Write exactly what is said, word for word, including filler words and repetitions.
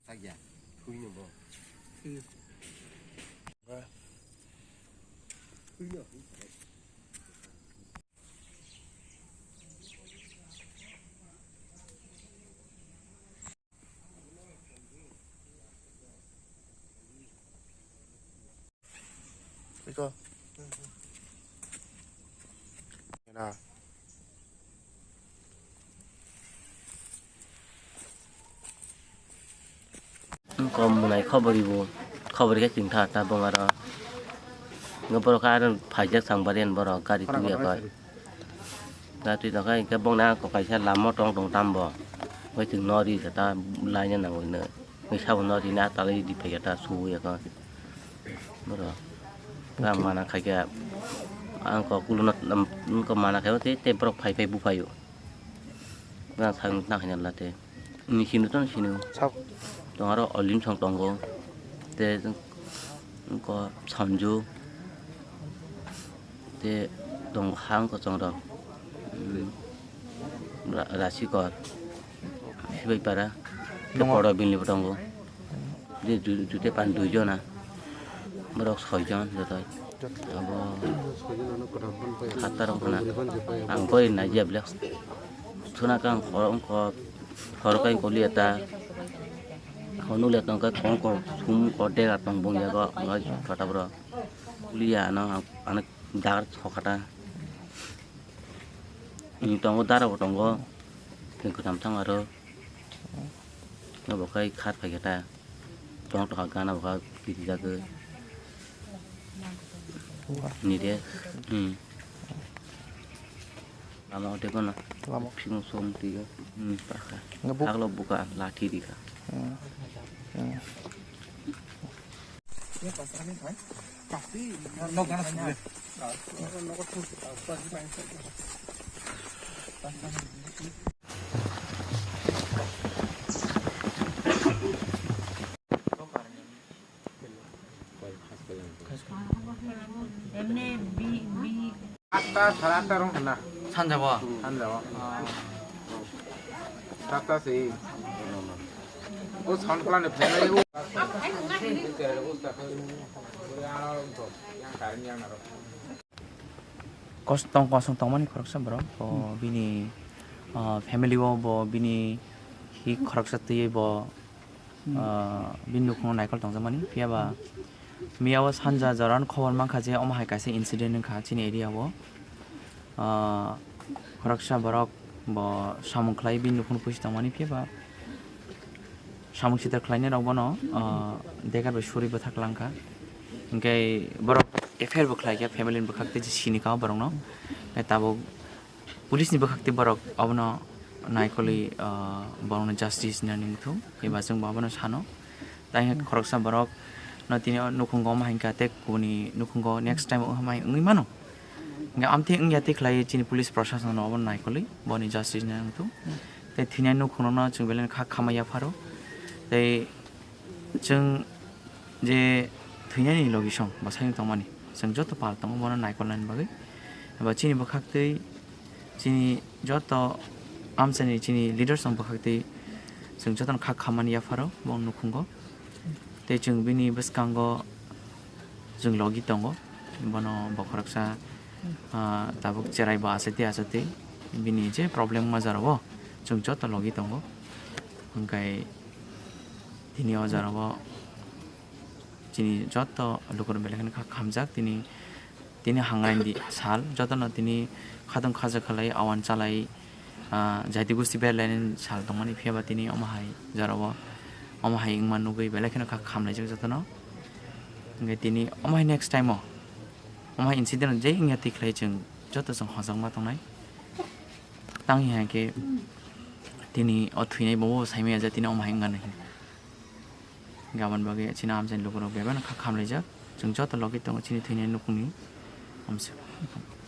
Sakya, thwino bo. Thwino. Iko. Na. Kom munai khobori bo, khobori khe chwng tha ta bong aro. Ngo borok khe aro phaijak sang bari ani borok gari twi ya koi. Gari twi tongkha hinkhe bongni ang kok kaisa lama tong tong tam bo. Hoi chwng no ri khe ta laina nangwi nw. Hoi sabo no ri na talai di phai khe ta su ya koi. Borok. Ang mana khai khe ang kok ulo no, um, ko mana khai te, te borok phai phai bu phai o. Ang thang na khai na la te. Ni sinu ton sinu. Sab. Tong aro Olim song tongo. Te ko Sanju. Te tong hang ko chong rok. Hmm. Ra-, Rasikor. Sibai para. Te Nongo. Poro bini bo tongo. Di ju-, jute pan dui jona. Borok soi jon joto. Abo khatar wngkha na. Ang koi naijia ble. Suna kang khoro wngkho, khoro kai koliya ta. Honu le tong kai kong ko sum ko dega tong bung yago, ngai kata bro. Koliya ano, ano jagar sokata. Ini tongo dara bo tongo. Teng kwtam thang aro. Nobo kai khat phai kata. Tong tokha gana bo kha piti jagwi. Ni de. Hmm. Lama o de kono. Lama. Phimo som tiga. Hmm, pakha. Ngebuk. Aglo buka lathi dikha. Hmm. Hmm. Atta, sare atta rong khna. Sanja bo? Sanja bo. Ah. Atta se. O sound plan ni phainai o. Kos-, tong kosong tongmani khoroksa borok, bo bini, ah, family o bo bini hi khoroksa twiwi bo, ah, bini nukhungo naikol tongjakmani. Phiya ba miya o sanja jora no khobor mankha je omo hai kaisa incident wngkha chini area o. Ah, khoroksa borok bo samung khlai bini nukhung pusi tongmani phiya ba samung sitra khlainai rok bono, ah, degar bai suri bwthak langkha. Hinkhe borok F I R bo khlaikha family ni bwkhak tei je sini ka borokno. Tei tabuk police ni bwkhak tei borok abono naikolwi, ah, borokno justice hinani wngthung. Phiya ba chwng bo abono sano. Tai hwnkhe khoroksa borok no tini o nukhungo omo hai wngkha tei kubuni nukhungo next time o hamai wngwi mano. Hwnkhe amtwi wngya twi khlai chini police proshasonno obo naikolwi boni justice hinani wngthung. Tei thwinai nukhungno chwng belai kha khamai yapharo. Tei chwng je thwinani logisong bwsai wng tongmani chwng joto pal tongo bono naikolnani bagwi. Eba chini bwkhaktwi chini joto amchaini chini leaders rok bwkhaktwi chwng jotono kha khammani yapharo bo nukhungo. Tei chwng bini bwskango chwng logi tongo, bono bo khoroksa, ah, tabuk cherai bo achai twi achai twi bini je problem wngma jora o chwng joto logi tongo. Hwnkhe tini o jora o chini joto lukurok belai kheno kha khamjak tini. Tini hangrandi sal, jotono tini khatong khaja khalai, awan chalai, ah, jaiti gosti berlainani sal tongmani, phiya ba tini omo hai jorao, omo hai wngma nugwi belai kheno kha khamlaijak jotono. Hwnkhe tini omo hai next time o, omo hai incident je wngya twi khlai chwng joto chwng hojak ma tongnai. Tang hi hai khe tini o thwinai bo bo saimaya je tini omo hai wngya hinwi. Aboni bagwi chini amchaini lukurok bebak no kha khamlaijak. Chwng joto logi tongo chini thwinai nukhungni amswk.